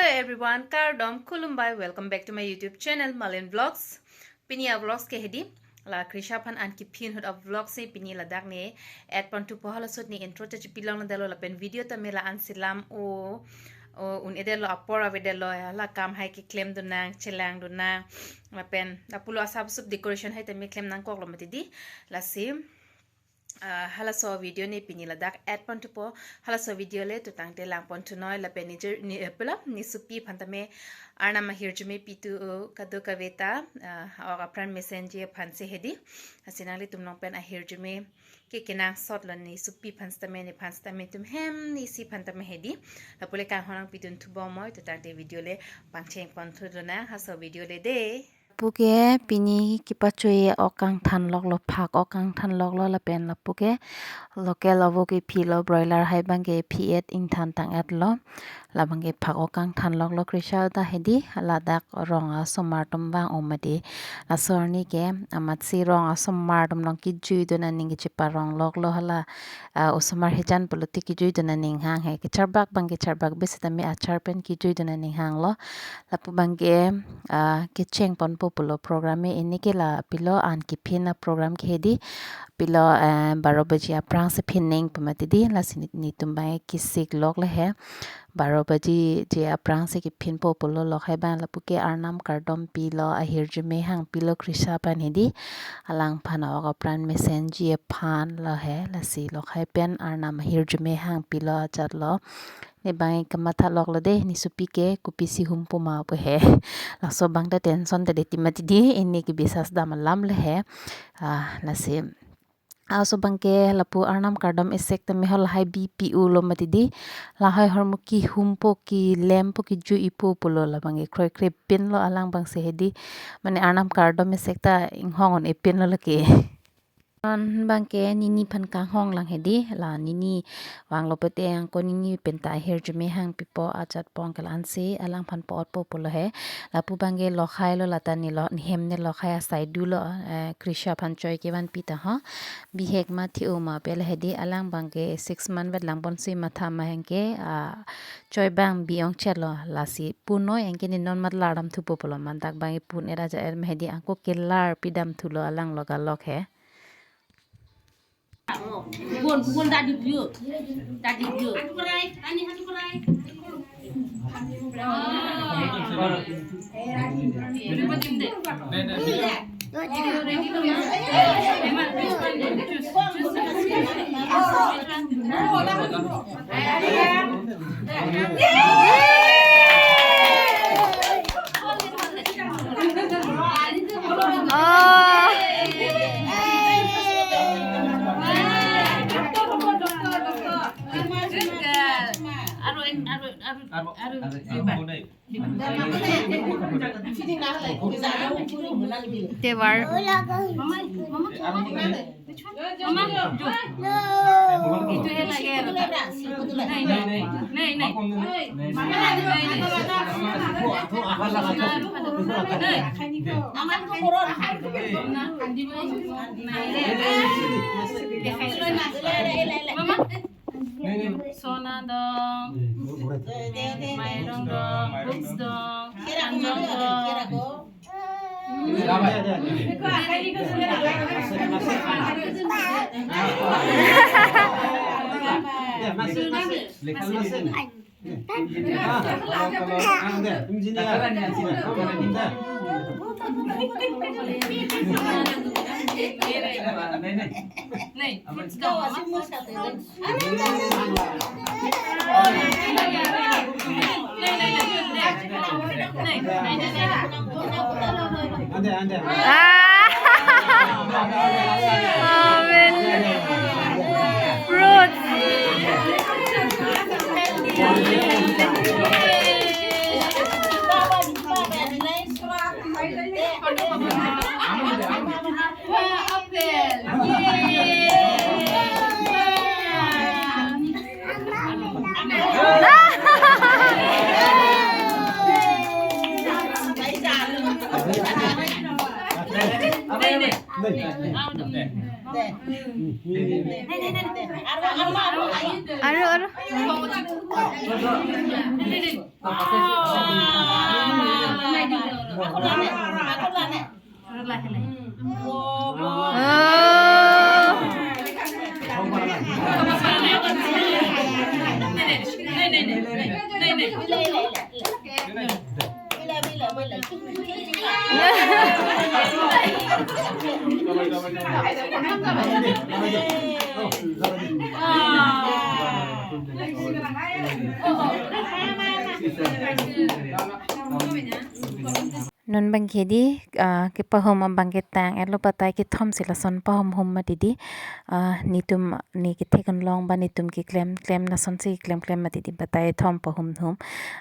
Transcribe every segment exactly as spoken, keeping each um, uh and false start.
Hello everyone, kardom, khulumbai, welcome back to my YouTube channel, Malin Vlogs. Pini a-vlogs ke hedi, la Krisha aphan an kephin ahut a-vlogs si pini ladak ne add ponthupo. Halasot ne intro ta chipilongledetlo lapen video tame la-an si lam o, o un-edetlo, apor avedetlo, la kam hai keklem dun nang, chelang dun nang, lapen lapulo asap sup decoration hai tame klem nangkoklo mati di, lasi ah, halaso video ne pini ladak add ponthupo. Halaso video le tutangte lang ponthunoi lapen nijir ni, eh, pela ne sopi aphan tame Arnam ahirjume pitu, uh, kadokave ta, ah, ok apran mesenji aphan si hedi. Lasi nanglitum along pen ahirjume ke kenangsotlo, ne sopi aphan sitame, nephan sitame, netum hem ne isi aphan tame hedi. Lapu le kanghon nangpidun thubomoi, tutangte video le pangcheng ponthu lonang, halaso video le de. Puke pini kepachoi ok kangthanloklo, phak ok kangthanloklo lapen lapuke local avo kephilo, broiler hai abangke phi-et ingthan tang-etlo. Labangke phak ok kangthanloklo Krisha ta hedi, ladak rong asomar atum vang-o mati. Laso arni ke amatsi rong asomar atum along kejui dun aning kecheparongloklo hala, ah, osomar hijan pulote kejui dun aning hang he. Kecharbak abangke charbak be sitame achar pen kejui dun aning hanglo. Lapu abangke, ah, kecheng ponpo pulo program e, ini ke la pilo an kephin a-program ke hedi, pilo, eh, baro baji aphrang si phin nang pu mati di, lasi ne, netum abang kesikloklo he. Baro baji je aphrang si kephinpo pulo, lokhai abang lapuke Arnam kardom pilo, ahirjume hangpilo Krisha aphan hedi. Alangphan ok apran mesenji aphanlo he, lasi lokhai pen Arnam ahirjume hangpilo ajatlo. Ne abang kamathaloklo de, ne sopi ke kopisi humpo ma pu he. Laso abang ta tension ta de ti mati di, ini ke bisas dam alam le he. Ah, lasi. Laso abangke lapu Arnam kardom esek tame hol hai bi pi-ulo mati di. Lahai ahormu kehumpo, kelempo, kejui-ipo pulo, labangke kroikre pinlo alang abang si hedi. Mane Arnam kardom esek ta inghong un-e pinlo lake. Non abangke nini aphan kanghong lang hedi, la nini vanglo pute angko nini penta ahirjume hangpipo ajat pong ke la-an si alangphan po-otpo pulo he. Lapu abangke lokhailo, lata ne lo, ne hem ne lokhai asai dolo, eh, Krisha aphan choi kevanpi ta ho. Bihek ma thi-o ma pu le hedi, alang abangke six month vet lang ponsi matha ma hengke, ah, choi abang bi-ong chetlo, lasi punoi hengke ne non mat lar dam thupo pulo, mandak abangke pun-et aja er ma hedi, angko kelar pidam thulo alang lokalok he. Bun, bun dadi biu. Dadi biu. Atu kerai, ani atu kerai. Oh. Good girl. Aru, aru, aru, aru, aru. Tebar. Mama, mama, mama. Mama, jo. Itu hai lagi. Nahi, nahi. Nahi, nahi. Mama, nahi, nahi. Nahi. Mama, nahi. Mama. Sona dong, mairong dong, books dong, anjong dong. Nahi, fruits dong, mama. Ah! Amen. Fruits. Aru, aru. Non bangke di, ah, kepahom abangke tang-etlo, batai kethom si lason pahomhom mati di, ah, netum ne kethek-un long ba netum keklem klem lasonsi keklem klem mati di, batai thom pahomhom.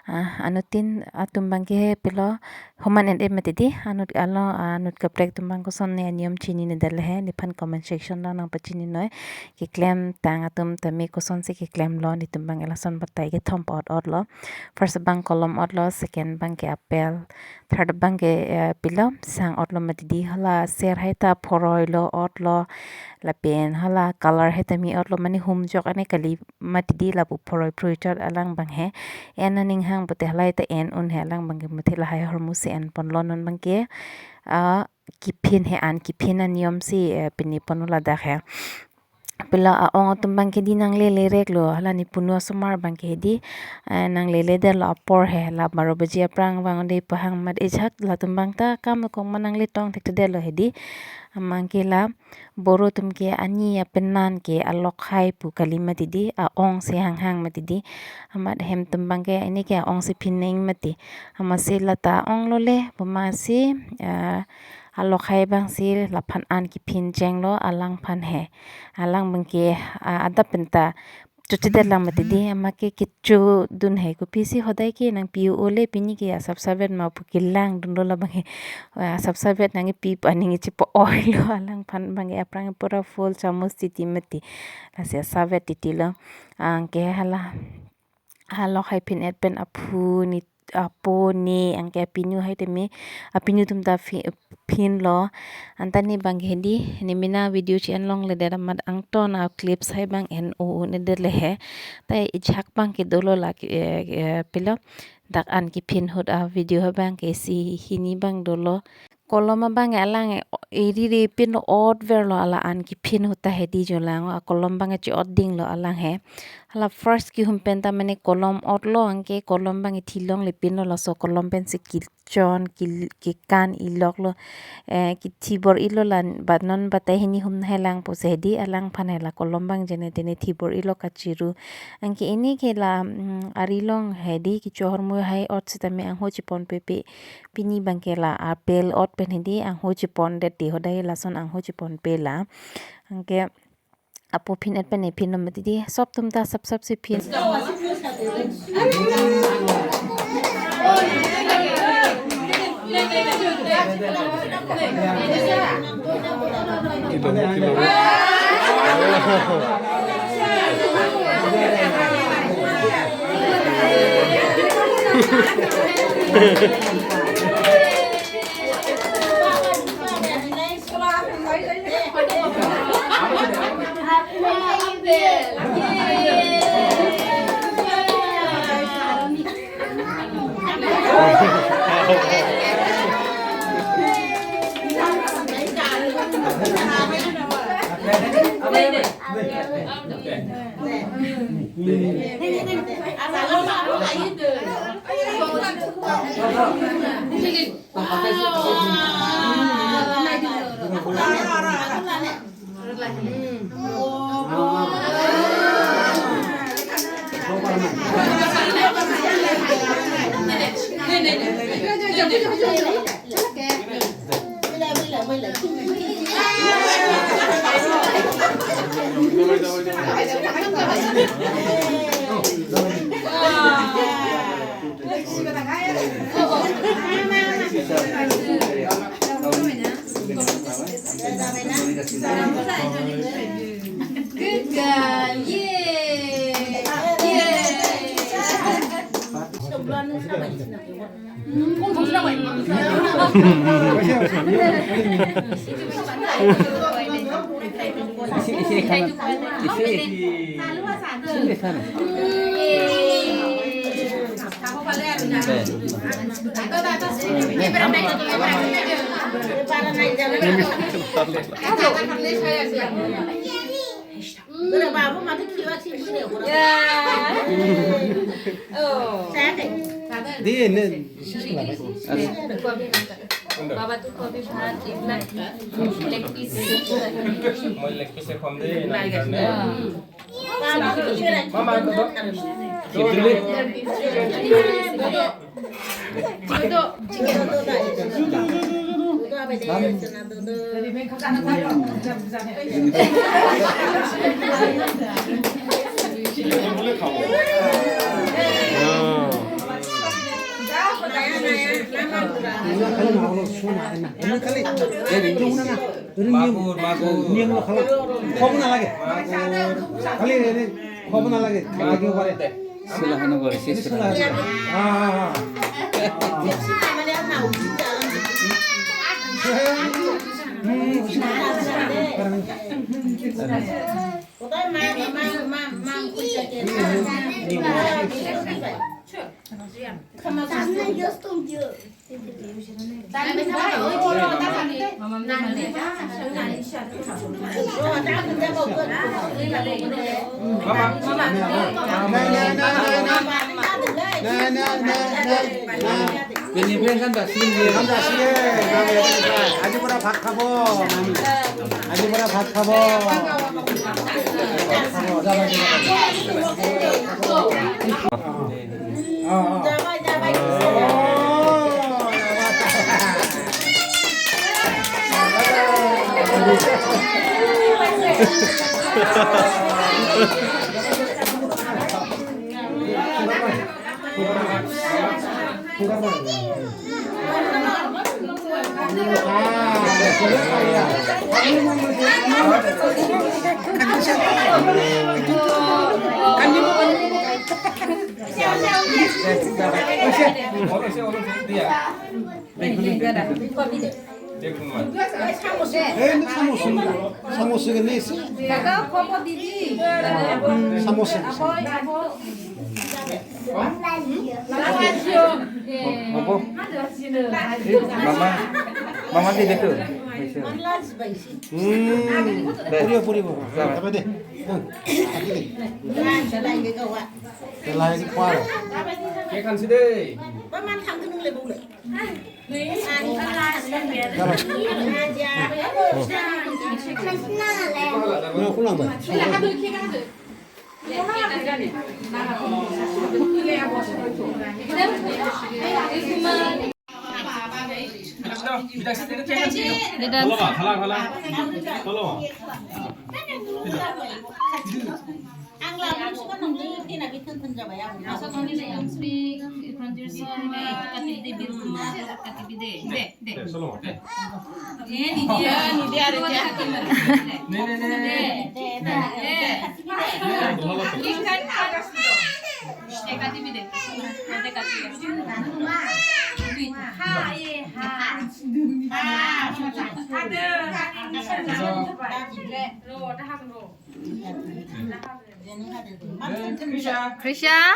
Ah, anuttin atum bangke he pilo homan en-e mati di, anut alo, ah, anut kaprek atum bang koson ne aniyom chinine det le he, nephan comment section lo nangpachini noi. Keklem tang atum tame kosonsi keklemlo, netum bang lason batai kethom pa-ot-otlo. First bang kolom otlo, second bangke apple, third bangke, eh, pilo sang otlo mati di, hala ser hai ta phoroilo otlo, lapen hala color hai ta mi otlo, mane humjok ane kali mati di, lapu phoroi phroichot alang bang he. En aning hang pute halai ta en un he, alang bangke muthe lahai ahormu si enponlo. Non bangke, ah, kephin he, an kephin aniyom si, eh, pini ponlo ladak he. Pilo a-ong atum bangke di nanglele reklo, hala nepunu asomar bangke di, eh, nanglele detlo apor he, la baro baji aphrang vangde pahang mat ejak latum bang ta kam kong ma nangle tong thekthedetlo he di. Amangke la boro atum ke ani apenan ke alokhai pu kali mati di, a-ong si hanghang mati di. Amat hem atum bangke ini ke a-ong si phin neng mati. Amatsi la ta ong lo le, boma si, eh, alokhai bang si laphan an kephin chenglo alangphan he. Alang bangke, ah, adap penta chochedet lang mati di, amat ke kechodun he. Kopisi hodai ke nangpi-o le, pini ke asapsapvet ma pu kelang dunlo labang he. Ah, asapsapvet nangkepi pu aning chipo-oilo, alangphan bangke aphrang pura full chamus titi mati. Lasi asapvet titilo. Anke hala alokhai phin-et pen aphu ne, apo ne, anke apinu hai tame, apinu atum ta phi-, phinlo. Anta ne bangke di, ne mena video chi-en longledet amat angton a-clips hai bang en-o un-edet le he. Ta ejak bangke dolo la ke, eh, eh, pilo, dak an kephin ahut a-video hai bangke isi hini bang dolo. Kolom abang alang, eh, eri ri pin ot verlo, ala an kephin ahut ta he di jo lang, akolom bang che-ot dinglo alang he. Hala first kehum pen ta mane kolom otlo, anke kolom bang thi longle pinlo, laso kolom pen si kechon, ke, kekan iloklo, eh, kethi bor-ilo la, bat non batai hini hum hai lang pusi he di, alangphan he la kolom bang jene tene thi bor-ilo kachiru. Anke ini ke la, mm, ari long he di, kecho ahormu hai ot sitame angho chepon pepe. Pini bangke la apple ot pen he di, angho chepondet di, hodai lason angho cheponpe la. Anke apo phin-et pen ephinlo mati di, sop atum ta sapsap si phin. Good girl. Yay. Yay. Di, ne, sis ko lagi. Baba tu kopi bhat, ibla, leg piece. Moi leg piece khom de, na, na. Mama, dodo. Magur, magur. নিয়ম লো খালা। খাব নালাগে। মাগুৰ। খালি এনে খাব নালাগে। খাই থাকিব পাৰে। চুলা খানো কৰে, চুলা। হা, হা, হা। Pini prank kan dasi ye. Kan dasi ye. Aji pura bhat khabo. Aji pura bhat khabo. এই, চামুচ, চামুচ, চামুচ, চামুচ। হ'ব। এই, মামা, মামা দি দেখো। উম, পৰিব, পৰিব। যাবা। যাবা দে। উম, থাকি দে। পেলাই খোৱা। কেক আনছি দেই। Krisha.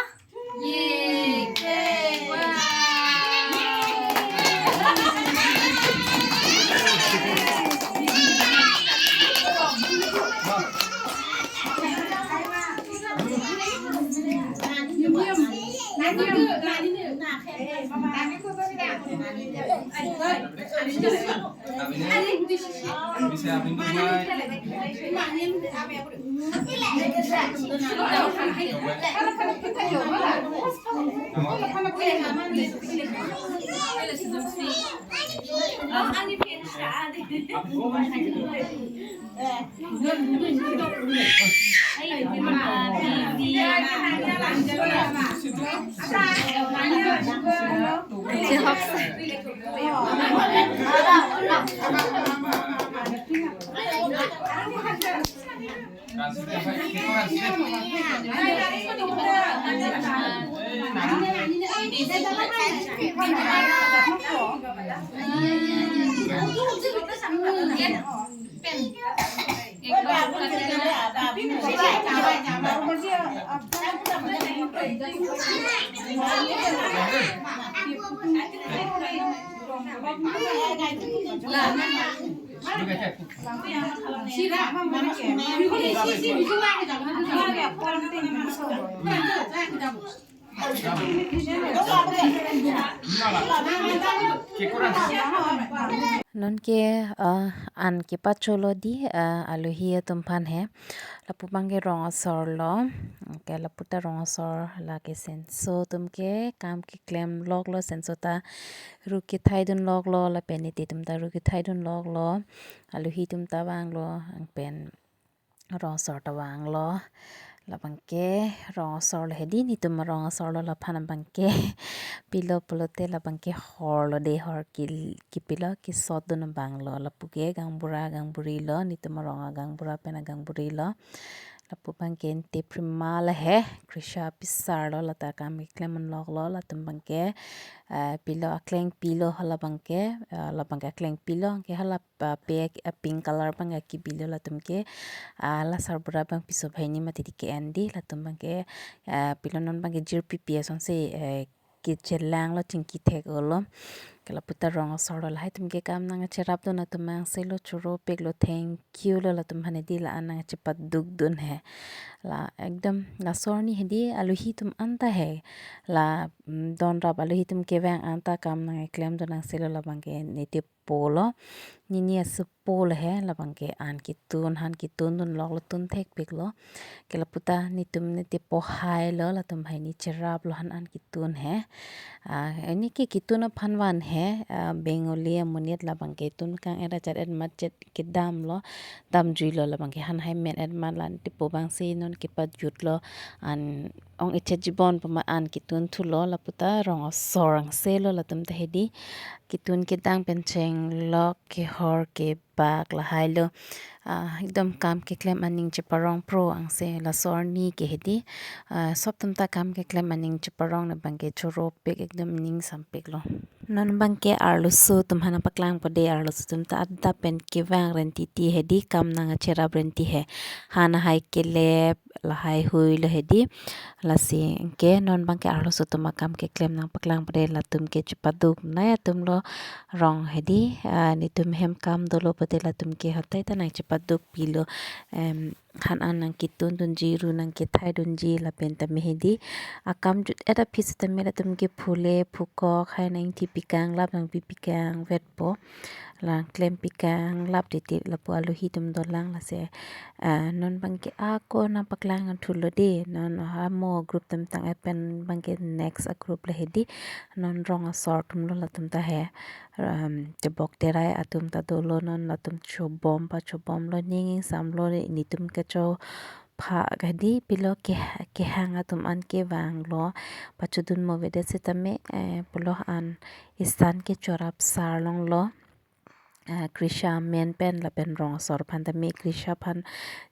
Non ke, uh, an kepacholo di, uh, alohi atum aphan he. Lapu abang ke rong asor lo. Ke lapu ta rong asor la ke senso atum ke kam keklem lok lo, senso ta ru kethai dun lok lo, lapen niti atum ta ru kethai dun lok lo. Alohi atum ta vang lo, lapen rong asor ta vang lo. Labang ke rong asor lo hedi, nitum arong asor lo, laphan abang ke pilo pulote labang ke hor lo de, hor ki, kipilo, kesot dun abang lo. Lapu ke gangbura gangburi lo, nitum arong agangbura pen agangburi lo. Lapu abang ke ante prima la he, Krisha apisar lo, lata kam keklem lok lo, latum abang ke, eh, pilo akleng pilo hala abang ke, eh, labang ke akleng pilo ke hala, ah, pe, ah, pink color abang ke kibilo latum ke, ah, la sarbura abang piso banghini mati di ke-en di, latum abang ke, ah, pilo non abang ke jirpi pi asonsi, eh, kechelang lo, chingki thek-o lo. Ke lapu ta rong asor lo, lahai atum ke kam nangcherap dun atum angse lo, choro pik lo, thank you lo latum aphan hedi, la-an nangchepaduk dun he. La ekdom la asor ni hedi alohi atum anta he. La, mm, don rap alohi atum kevang anta kam nangklem dun angse lo, labang ke niti po lo. Nini asopo lo he, labang ke an ketun, han ketun dun lok lo, tun thek pik lo. Ke lapu ta nitum niti po hai lo, latum banghini cherap lo, han an ketun he. Ah, ini ke ketun aphan van he, ah, Bengali amonit labang ke tun kang era chat et mat chet kedam lo, damjui lo, labang ke han hai men et mat, la niti po abang si non kepajut lo, an ong echet jibon pama an ketun thu lo, lapu ta rong asor angse lo, latum ta hedi ketun kedang pen chenglok, kehor kebak lahai lo. Ah, ekdom kam keklem aning cheparong pro angse la asor ni ke hedi. Ah, sop atum ta kam keklem aning cheparong ne abang ke choro pik, ekdom ning sampik lo. Non abang ke arloso atum aphan nangpaklangpo de, arloso atum ta adap pen kevang ren titi hedi, kam nangcherap ren ti he. Han hai kelep lahai hui lo hedi. Lasi ke non abang ke arloso atum akam keklem nangpaklangpo de, latum ke chepaduk nai atum lo, rong hedi, ah, nitum hem kam dolo pote latum ke hatai ta nangchepaduk pilo, em, han an nangketun dunji, ru nangkethai dunji, lapen tame hedi akam jut et aphi setame latum ke phule phukok hai nangthi pikang, lap nangpi pikang vetpo. La klem pikang lap titi, lapu alohi atum dolang, lasi, ah, non abang ke ako nangpaklang thu lo de, non amo group atum tang et pen abang ke next a group lo hedi, non rong asor atum lo latum ta he. Um, tebok terai atum ta dolo, non latum chobom pachobom lo, ning ingsam lo, nitum kecho pha hedi, pilo ke, kehang atum an kevang lo, pachudun mo vedet setame, eh, pulo an isan ke chorap sar long lo. Ah, Krisha amen pen lapen rong asor aphan tame, Krisha aphan,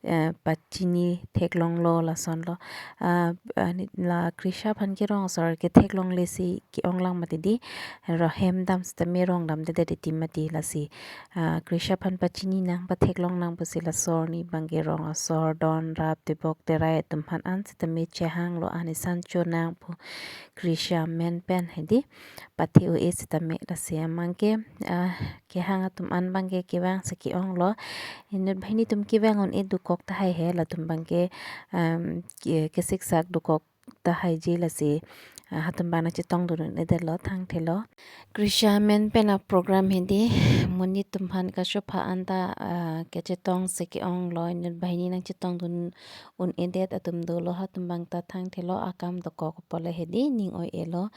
eh, pachini theklong lo, lason lo. Ah, ah, ni, la Krisha aphan ke rong asor ke theklongle si ke-ong lang mati di, ro hem dam setame rong damdedet ti mati, lasi, ah, Krisha aphan pachini nang, patheklong nang pusi la asor ni abang ke rong asor, don rap, tebok terai atum aphan an setame chehang lo, an isan cho nang pu Krisha amen pen hedi pathe-o-e setame, lasi amang ke, ah, kehang atum an abang ke kevang si ke-ong lo. Inut banghini atum kevang un-e dokok tahai he, latum abang ke, um, ke, kesiksak dokok tahai ji, lasi, ah, hatum abang nangchetong dun un-edet lo, thangthe lo. Krisha amen pen a program hedi monit atum aphan kachopha anta, ah, kechetong si ke-ong lo, inut banghini nangchetong dun un-edet atum dolo, hatum abang ta thangthe lo, akam dokok pulo hedi, ning oi-e lo.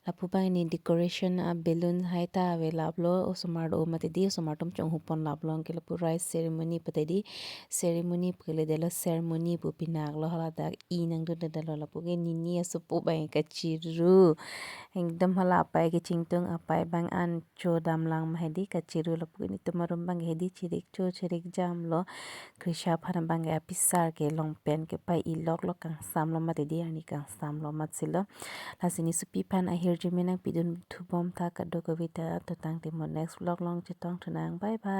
Lapu abang ni decoration a balloon hai ta ave lap lo, osomar do mati di, osomar atum chonghupon lap lo, anke lapu rice ceremony pate di, ceremony pule de lo, ceremony pu pinak lo, hala dak e nangdunde lo, lapu ke nini asopo abang kachiru. Ekdom hala apai kechingtung apai abang an chodam lang ma hedi, kachiru, lapu ke nitum arum abang hedi chirik cho chirik jam lo. Krisha aphan abang ke apisar ke long pen kepai-i lok lo, kangsam lo mati di, ani kangsam lo mat si lo. Lasi ne sopi aphan ahirjume nangpidun thubom tha, kadokave ta, to tangte mo next vlog along chetong thu nang. Bye bye.